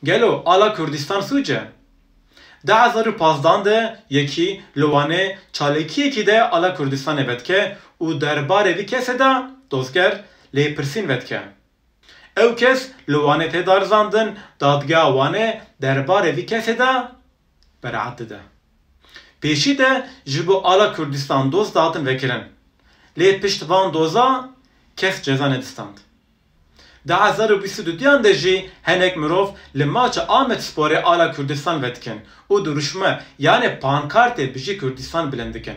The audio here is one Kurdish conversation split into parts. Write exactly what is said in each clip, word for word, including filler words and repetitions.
Gelo ala Kurdistan sûc e? Du hezar û pazdan de yekî li Wanê çalakiyekî de ala Kurdistanê vedike û derbarê vî kesê de dozger lêpirsîn vedike. Ew kes li Wanê tê darizandin, dadgeha Wanê derbarê vî kesê de beraet dide. Pêşî de ji bo ala Kurdistan doz dihatin vekirin. Lê pişt van doza kes ceza nedistand. Di hezar û bîst û duyan de jî hinek mirov li maça Amedsporê ala Kurdistan vedikin û dirûşme, yanê pankartê Bijî Kurdistan bilind dikin.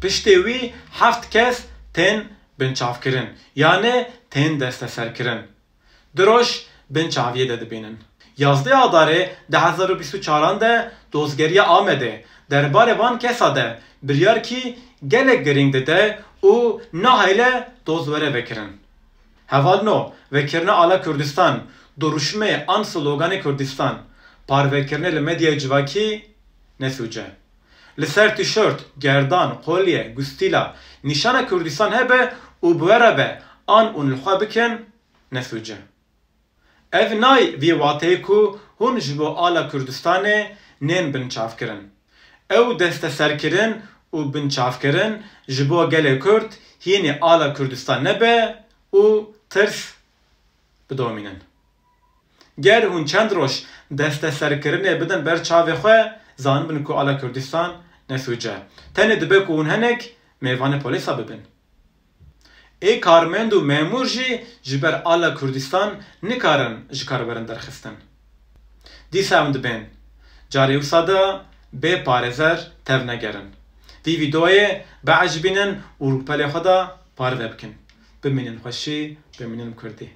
Piştê wî heft kes tên binçavkirin, yanê tên desteserkirin. Du roj binçaviyê de dibînin. Yazdeh Adarê du hezar û bîst û çaran de dozgeriya Amedê derbarê van kesa de biryarkî gelek girîng dide û naheyle doz were vekirin. Hevalno, vekirina ala Kurdistan, dirûşmê an sloganê Kurdistan, parvekirinê li medyaya civakî ne sûc e. Li ser tîşort, gerdan, kolye, gustîla, nîşana Kurdistan hebe û bi we re be an hûn li xwe bikin, ne sûc e. Ev nayê vî wateyê ku hûn ji bo ala Kurdistanê nên binçavkirin. Ew desteserkirin û binçavkirin ji bo gelê Kurd hînî ala Kurdistan nebe û tirs bidomînin. Ger hûn çend roj desteserkirinê bidin ber çavê xwe, zanibin ku ala Kurdistan ne sûc e. Tenê dibe ku hûn hinek mêvanê polîsa bibin. Ê karmend û memûr jî ji ber ala Kurdistan nikarin ji kar werin derxistin. Dîsa em dibên carê wisa de bê parêzer tevnegerin. Vî vîdeoyê biecibînin û rûpelê xwe de parve bikin. Bimînin xweşî, bimînin kurdî.